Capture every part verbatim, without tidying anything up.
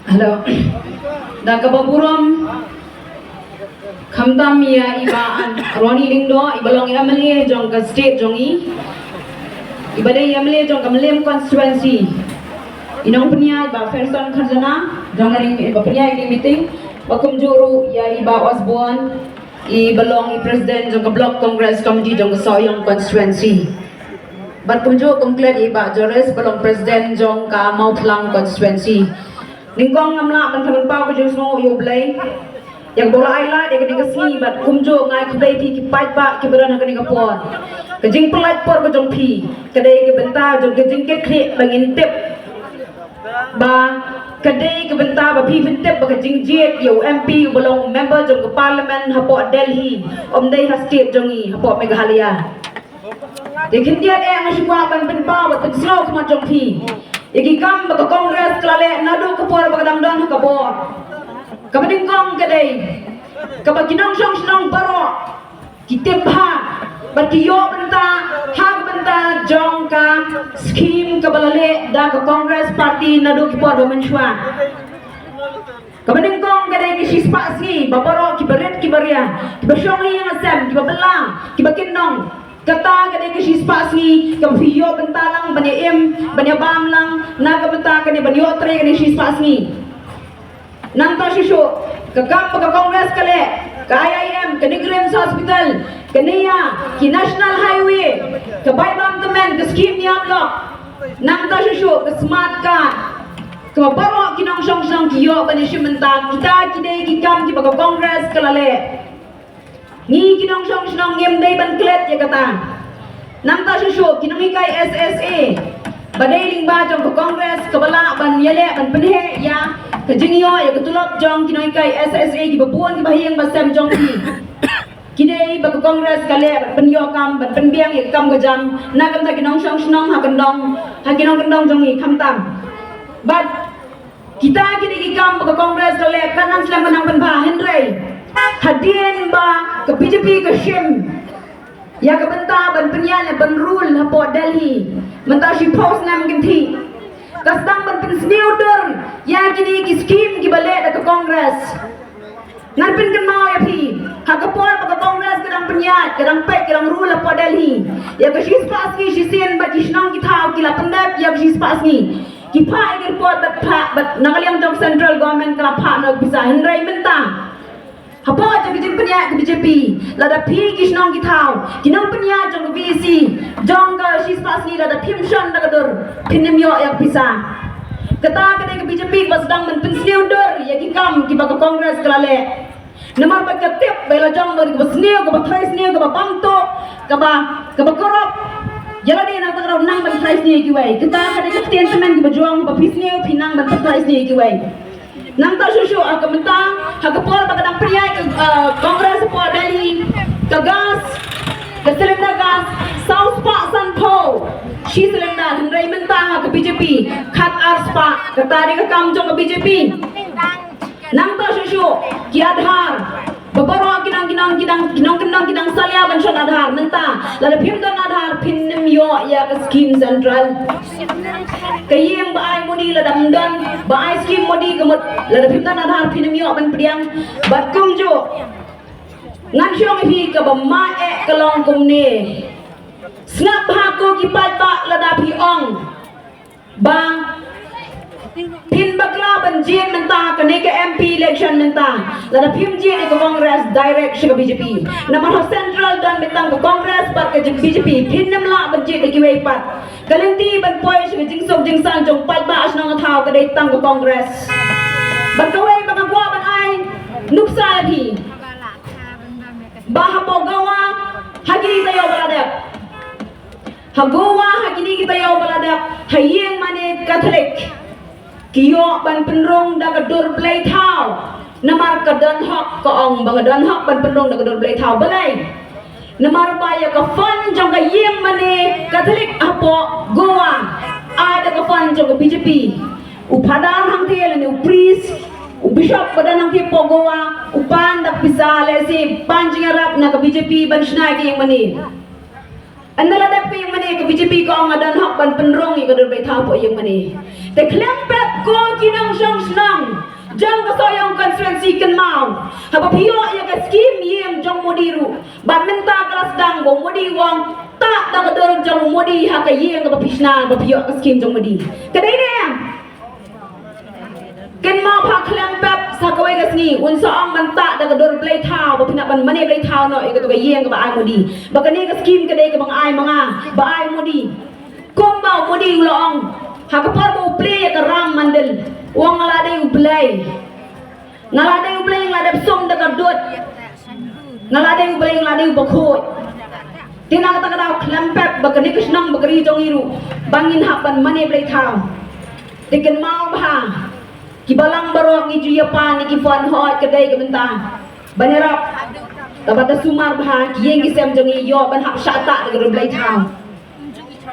Hello. Da kaba burom khamtam ïa i Bah Ronnie Lyngdoh, i ba long M L A jong ka state jong i, i ba dei M L A jong ka Mylliem constituency. I nongpynïaid Bah Ferguson Kharjana, jong ka ri, i ba pynïaid ka meeting, ba kumjuh ruh ïa i Bah Osborne, i ba long i president jong ka Block Congress Committee jong ka Sohiong constituency. Bad kumjuh kumklet i Bah Joris ba long president jong ka Mawphlang constituency. Nyngkong ngam lah ban pynpaw ka jingsngew ïa U Blei ïa kaba u la ai lad ïa kane ka sngi, bad kumjuh nga ai khublei ïa ki paidbah kiba don ha kane ka por. Ka jingpynlait por ka jong phi ka dei ka bynta jong ka jingkitkhlieh ba ngin tip ba ka dei ka bynta ba phi pyntip ba ka jingjied ïa u M P uba long member jong ka parliament hapoh Delhi, ym dei ha state jong ngi hapoh Meghalaya. Te khyndiat eh nga shu kwah ban pynpaw bad pynsngew khmat jong phi ïa ki kam ba ka Congress ka la leh naduh ka por ba ka dang don ha ka bor. Kaba nyngkong ka dei kaba ki nongshong shnong baroh ki tip bha bad ki ïoh bynta ha ka bynta jong ka skim kaba la leh da ka Congress Party naduh ki por ba mynshuwa. Kaba nyngkong ka dei ka shispah sngi ba baroh kiba rit kiba ria, kiba shong ïing ha sem, kiba bylla, kiba kyndong. Kata ka dei ka shispah sngi kaba phi ïoh bynta lang ban ïa im, ban ïa bam lang na ka bynta kane, ban ïoh trei kane shispah sngi. Nangta shuh shuh ka kam ba ka Congress ka leh, ka I I M, kane ka RIMS Hospital, kane ïa ki National Highway, ka bai bam tymmen, ka skim ïa block. Nangta shuh shuh ka smart card. Kaba baroh ki nongshong shnong ki ïoh ban ïa shim bynta, kita ki dei ki kam kiba ka Congress ka la leh. Ngi ki nongshong shnong ngim dei ban klet ïa kata. Nangta shuh shuh ki nonghikai S S A ba dei lyngba jong ka Congress kaba lah ban ïaleh ban pynheh ïa ka jingïoh ïa ka tulop jong ki nonghikai S S A kiba bun kiba ha ïing ba sem jong ki. Ki dei ba ka Congress ka leh ban pynïoh kam, ban pynbiang ïa ka kam ka jam na ka bynta ki nongshong shnong ha kyndong, ha ki nongkyndong jong ngi khamtam. Bad kita ki dei ki kam ba ka Congress ka leh, kan nang slem ban nang pynbha, hynrei hadien ba ka B J P ka shim ïa ka bynta ban pynïaid ban rule hapoh Delhi mynta shiphew snem kynthih, ka sdang ban pynsniew dur ïa kine ki skim kiba leh da ka Congress. Ngan pynkynmaw ïa phi, ha ka por ba ka Congress ka dang pynïaid, ka dang peit, ka dang rule hapoh Delhi, ïa ka shispah sngi shisien ba ki shnong ki thaw ki la pyndep ïa ka shispah sngi. Ki phah ïa ki report bad phah bad na ka liang jong central government ka la phah noh ka pisa, hynrei mynta hapoh jong ka jingpynïaid ka B J P, lada phi ki shnong ki thaw, ki nongpynïaid jong ka V E C, jong ka shispah sngi, lada phim shon da ka dur, phin ym ïoh ïa ka pisa. Kata ka dei ka B J P kaba sdang ban pynsniew dur ïa ki kam kiba ka Congress ka la leh. Namar ba ka tip ba la jong ba kaba sniew, kaba trai sniew, kaba bam tuh, kaba, kaba korop. Ïa lade nangta ka dei nang ban trai sniew ïa kiwei. Kata ka dei ka ktien tymmen kaba jong ba phi sniew, phi nang ban trai sniew ïa kiwei. Nangta shuh shuh ha ka mynta, ha ka por ba ka dang pynïaid ka, eh, Congress hapoh Delhi, ka gas, ka cylinder gas, saw spah sanphew shi cylinder, hynrei mynta ha ka B J P khat ar spah. Kata dei ka kam jong ka B J P. Nangta shuh shuh ki Aadhaar, ba baroh ki nong, ki nong, ki nong, ki nongkyndong ki dang salia ban shon Aadhaar. Mynta lada phim don Aadhaar phin ym ïoh ïa ka skim central. Ka ïing ba ai Modi lada ym don, ba ai skim Modi ka mut, lada phim don Aadhaar phin ym ïoh ban pdiang. Bad kumjuh ngan shong ïa phi, kaba ma eh ka long kumne. Sngap ha ko ki paidbah lada phi ong ba phin bakla ban jied mynta kane ka M P election mynta, lada phim jied ïa ka Congress, direct sha ka B J P. Namar ha central don mynta ka Congress bad ka B J P, phin ym lah ban jied ïa kiwei pat. Ka lynti ban poi sha ka jingsuk jingsaiñ jong paidbah shnong thaw ka dei tang ka Congress. Bad kawei ba nga kwah ban ai nuksa ïa phi, ba hapoh Goa ha kine ki taïew ba la dep, ha Goa ha kine ki taïew ba la dep, ha ïing mane Catholic ki ïoh ban pynrung da ka dur blei thaw. Namar ka don hok, ka ong ba ka don hok ban pynrung da ka dur blei thaw. Balei? Namar ba ïa ka fund jong ka ïing mane Catholic hapoh Goa ai da ka fund jong ka B J P. U phadar hangtei lane u priest, u bishop ba don hangtei hapoh Goa u pan da ka pisa, lehse pan jingïarap na ka B J P ban shna ïa ka ïing mane. Ynda la dep ka ïing mane ka B J P ka ong nga don hok ban pynrung ïa ka dur blei thaw hapoh ïing mane. Te khlem pep ko ki nongshong shnong jong ka Sohiong constituency kynmaw. Haba phi ïoh ïa ka skim ïing jong Modi ruh. Bad mynta ka la sdang ba u Modi u ong tah da ka dur jong u Modi ha ka ïing kaba phi shna ba phi ïoh ka skim jong Modi. Ka dei ne em? Kynmaw bha khlem pep sa kawei ka sngi un sa ong ban tah da ka dur blei thaw ba phi nang ban mane blei thaw noh ïa katu ka ïing kaba ai Modi. Ba kane ka skim ka dei kaba nga ai ma nga ba ai Modi. Kumba u Modi u la ong ha ka por ba u plie ïa ka Ram Mandir u ong nga la dei u blei. Nga la dei u blei nga la dep sum da ka dud. Nga la dei u blei nga la dei u bakhuid. Te na kata ka daw khlem pep ba kane ka shnong ba ka ri jong ngi ruh ba ngin hap ban mane blei thaw. Te kynmaw bha ki balang baroh ngi ju ïa pan ïa ki phone hooid ka dei ka bynta ban ïarap. Kaba da sumar bha ki ïing ki sem jong ngi ïoh ban hap shah tah da ka dur blei thaw.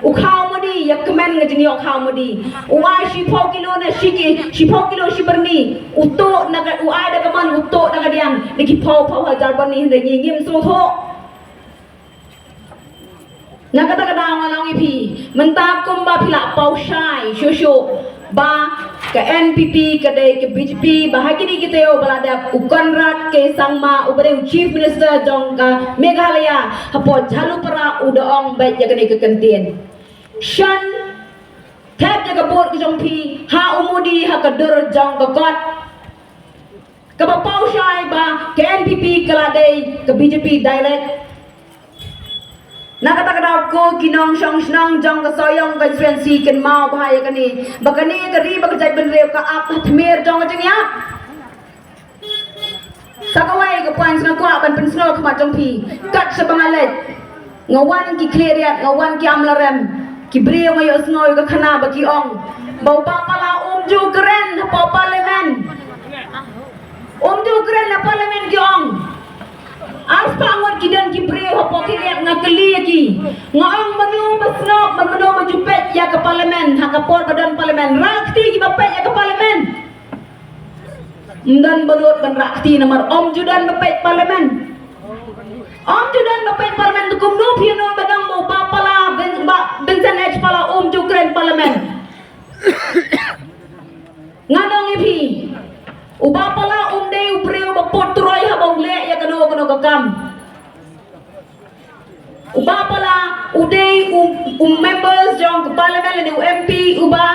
U khaw Modi ïa kmen nga jingïoh khaw Modi. U ai shiphew kilo na shi ki shiphew kilo shi byrni. U tuh na ka u ai da ka mon u tuh na ka diang da ki phew phew hajar byrni hynrei ngi ngim sngewthuh. Na kata ka daw nga ong ïa phi mynta kumba phi la paw shai shuh shuh ba ka N P P ka dei ka B J P ba ha kine ki taïew ba la dep u Conrad K Sangma uba dei u Chief Minister jong ka Meghalaya hapoh Jhalupara u da ong beit ïa kane ka kyntien. Shan thep ïa ka vote ka jong phi ha u Modi ha ka dur jong ka kot. Kaba paw shai ba ka N P P ka la dei ka B J P direct. Na kata ka daw ko ki nongshong shnong jong ka Sohiong constituency kynmaw bha ïa kane ba kane ka ri ba ka jaitbynriew ka ap ha tmier jong ka jingïap. Sa kawei ka point nga kwah ban pynsngew khmat jong phi kat shaba nga leit. Nga wan ki khlieh riat nga wan ki amlarem. Ki briew nga ïohsngew ïa ka khana ba ki ong ba u Bah Pala um ju kren hapoh parliament. Um ju kren ha parliament ki ong. Arspah ngut ki don ki briew hapoh khlieh riat nga kylli ïa ki. Nga ong mano ba sngap mano ba ju peit ïa ka parliament ha ka por ba don parliament rah kti kiba peit ïa ka parliament. Ym don ba lut ban rah kti namar ym ju don ba peit parliament. Ym ju don ba peit parliament te kumno phi ïoh ba dang ba u Bah Pala Vincent H Pala um ju kren parliament. Nga ong ïa phi u Bah Pala um dei u briew ba put troi haba u leh ïa kano kano ka kam. U Bah Pala u dei u, u members jong ka parliament lane u M P uba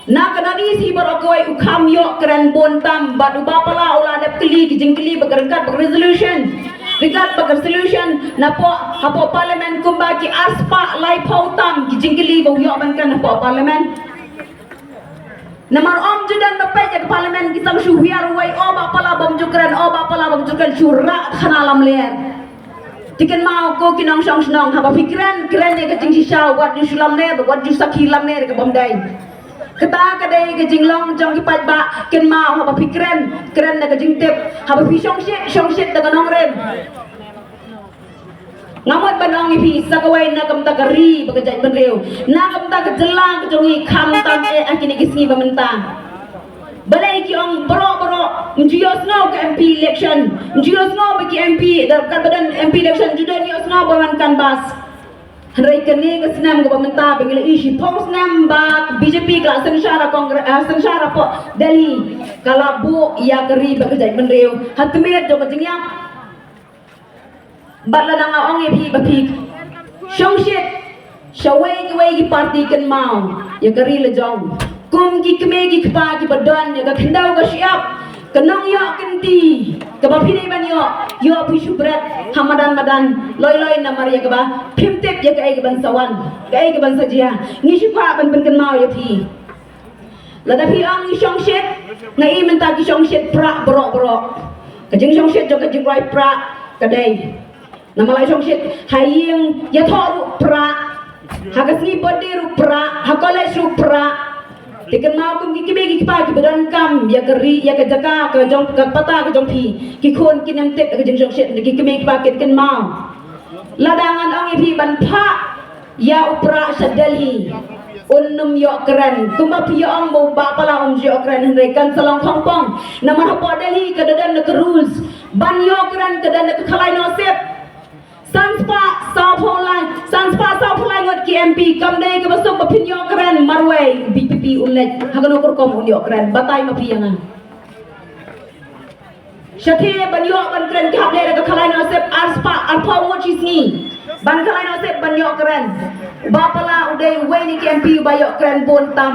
na ka North East hi baroh kawei u kham ïoh kren bun tam bad u Bah Pala u la dep kylli ki jingkylli ba ka ryngkat ba ka resolution. Ryngkat ba ka resolution napoh hapoh parliament kumba ki arspah laiphew tam ki jingkylli ba u ïoh ban kren hapoh parliament. Namar ym ju don ba peit ïa ka parliament ki sdang shu hiar uwei o Bah Pala bym ju kren o Bah Pala bym ju kren shu rah khana lamler. Te kynmaw ko ki nongshong shnong haba phi kren kren ïa ka jingshisha wat ju shu lamler wat ju sakhi lamler ka bym dei. Kata ka dei ka jinglong jong ki paidbah kynmaw haba phi kren kren da ka jingtip haba phi shongshit shongshit da ka nongrim. Nga mut ban ong ïa phi sa kawei na ka bynta ka ri bad ka jaitbynriew na ka bynta ka jylla ka jong ngi khamtam eh ha kine ki sngi ba mynta. Balei ki ong baroh baroh ym ju ïohsngew ka M P election ym ju ïohsngew ba ki M P da katba don M P election ju don ïohsngew ba wan canvass. Hynrei kane ka snem kaba mynta ba ngi la ïohi shiphew snem ba ka B J P ka la synshar ha Congress, ah, synshar hapoh Delhi ka la buh ïa ka ri bad ka jaitbynriew ha tmier jong ka jingïap. Bad lada nga ong ïa phi ba phi shongshit sha wei ki wei ki party kynmaw ïa ka ri la jong kum ki kmie ki kpa kiba don ïa ka khyndew ka shyiap ka nongïoh kynti kaba phi dei ban ïoh ïoh phi shu bret ha madan madan loi loi namar ïa kaba phim tip ïa kaei kaban sa wan kaei kaban sa jia. Ngi shu kwah ban pynkynmaw ïa phi. Lada phi ong ngi shongshit nga i mynta ki shongshit prah baroh baroh. Ka jingshongshit jong ka jingroi prah ka dei namar la shongshit ha ïing ïathoh ruh prah ha ka sngi birthday ruh prah ha college ruh prah. Te kynmaw kum ki kmie ki kpa kiba donkam ïa ka ri ïa ka jaka ka jong ka pata ka jong phi ki khun kin ym tip ïa ka jingshongshit ki kmie ki kpa kin kynmaw. Lada ngan ong ïa phi ban phah ïa u prah sha Delhi un ym ïoh kren kumba phi ïa ong ba u Bah Pala um ïoh kren hynrei kan sa long khongpong. Namar hapoh Delhi ka da don ka rules ban ïoh kren ka don ka khalai nosip. San spah saw phew lai, san spah saw phew lai ngut ki M P, kam dei kaba suk ba phin ïoh kren marwei, B P P un leit ha kano ka rukom un ïoh kren, batai ma phi ïa nga. Shathie ban ïoh ban kren ki hap leh da ka khalai nasib ar spah ar phew ngut shi sngi ban khalai nasib ban ïoh kren. Ba pala u dei uwei na ki M P uba ïoh kren bun tam.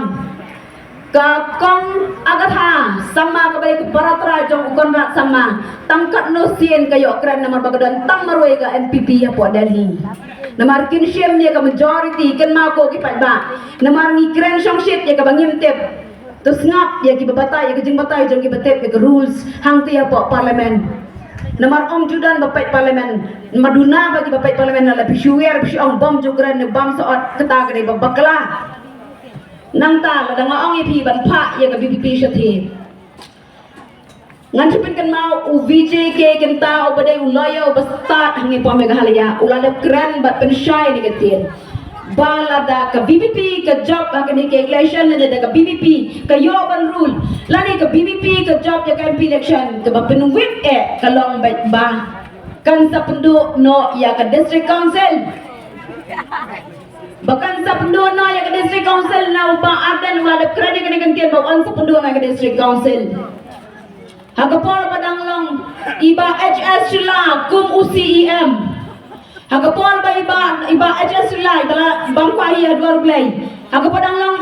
Ka Kong Agatha Sangma kaba dei ka para trai jong u Conrad Sangma, tang katno sien ka ïoh kren namar ba ka don tang marwei ka N P P hapoh Delhi. Namar kin shim ïa ka majority, kynmaw ko ki paidbah. Namar ngi kren shongshit ïa kaba ngim tip. To sngap ïa kiba batai, ïa ka jingbatai jong kiba tip ïa ka rules hangta hapoh parliament. Namar ym ju don ba peit parliament, namar duna ba kiba peit parliament la phi shu wer phi shu ong bym ju kren ne bym sot, kata ka dei ba bakla. Nangta lada nga ong ïa phi ban phah ïa ka V P P shathie. Ngan shu pynkynmaw u Vijay K. Kynta uba dei u lawyer uba stad hangne hapoh Meghalaya, u la dep kren bad pynshai ne ka ktien ba lada ka V P P ka jop ha kane ka election lane da ka V P P ka ïoh ban rule, lane ka V P P ka jop ïa ka M P election, kaba pynwit eh ka long beit ba kan sa pynduh noh ïa ka district council. Ba kan sa pynduh noh ïa ka district council, na u Bah Ardent u la dep kren ïa kane ka ktien ba un sa pynduh noh ïa ka district council. Ha ka por ba dang long i Bah H S Shylla kum u C E M. Ha ka por ba i Bah, i Bah H S Shylla, i Bah, bam kwah hi ha duwar U Blei. Ha ka por dang long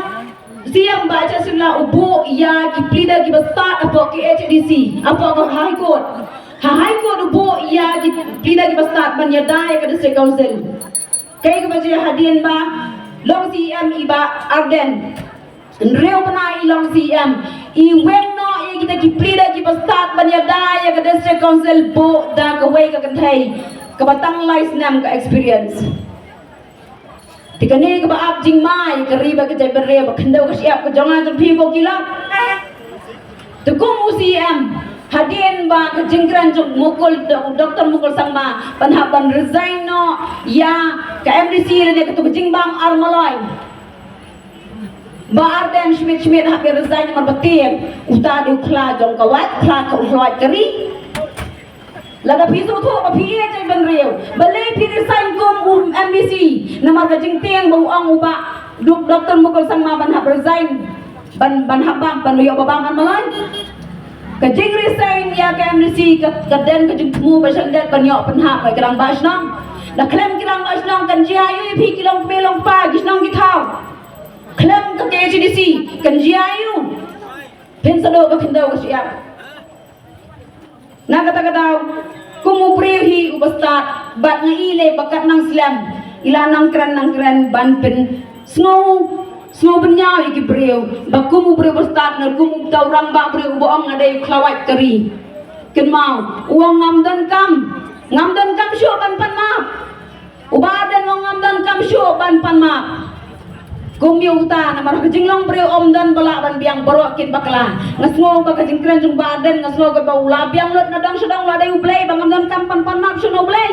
C E M Bah H S Shylla u buh ïa ki pleader kiba stad hapoh K H A D C, hapoh ka High Court. Ha High Court u buh ïa ki pleader kiba stad ban ïada ïa ka District Council. Kaei kaba jia hadien ba long C E M i Bah Ardent. Hynriew bnai i long C E M, i weng noh ïa kita ki pleader kiba stad ban ïada ïa ka District Council buh da kawei ka kynthei kaba tang lai snem ka experience. Te kane kaba ap jingma ïa ka ri bad ka jaitbynriew, ba khyndew ka shyiap ka jong nga jong phi ko ki lok. Te kum u C E M, hadien ba ka jingkren jong Mukul, Dok-, Doktor Mukul Sangma ban hap ban resign noh ïa ka M D C lane kato ka jingbam ar maloi. Bah Ardent Schmidt Schmidt hap ïa resign namar ba tieng uta dei u khla jong ka wait, u khla ka, u khla wait ka ri. Lada phi sngewthuh ba phi ïeit ïa jaitbynriew, balei phi resign kum u M D C? Namar ka jingtieng ba u ong u Bah Dok-, Doktor Mukul Sangma ban hap resign, ban, ban hap bam, ban ïoh ba bam ar maloi. Ka jingresign ïa ka M D C ka, ka don ka jingthmu ba shandet ban ïoh pynhap ïa ki rangbah shnong. Da khlem ki rangbah shnong kan jia aïu ïa phi ki long kmie long kpa ki shnong ki thaw? Khlem ka K H A D C kan jia aïu? Phin sa duh ka khyndew ka shyiap. Na kata ka daw, kum u briew hi uba stad, bad nga i lei ba kat nang slem i la nang kren nang kren ban pynsngew, sngew bynñiaw ïa ki briew ba kum u briew uba stad ne kum uta u rangbah briew uba ong nga dei u khlawait ka ri. Kynmaw, u ong ngam donkam, ngam donkam shuh ban pan map. U Bah Ardent u ong ngam donkam shuh ban pan map. Kum ïa uta namar ka jinglong briew ym don ba lah ban biang, baroh kin bakla. Nga sngew ba ka jingkren jong Bah Ardent nga sngew kaba u la biang lut na dong sha dong, la dei U Blei ba ngam donkam ban pan map shuh na U Blei.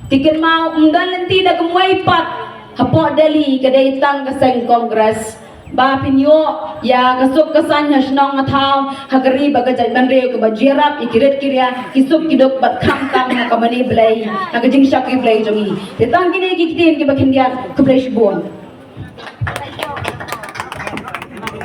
Te kynmaw, ym don lynti da kumwei pat hapoh Delhi, ka dei tang ka seng Congress. Ba phin ïoh ïa ka suk ka saiñ ha shnong ha thaw, ha ka ri bad ka jaitbynriew, kaba jia rap ïa ki rit ki ria, ki suk ki duk bad khamtam ha ka mane Blei, ha ka jingshakri Blei jong ngi. Te tang kine ki ktien kiba khyndiat, khublei shibun.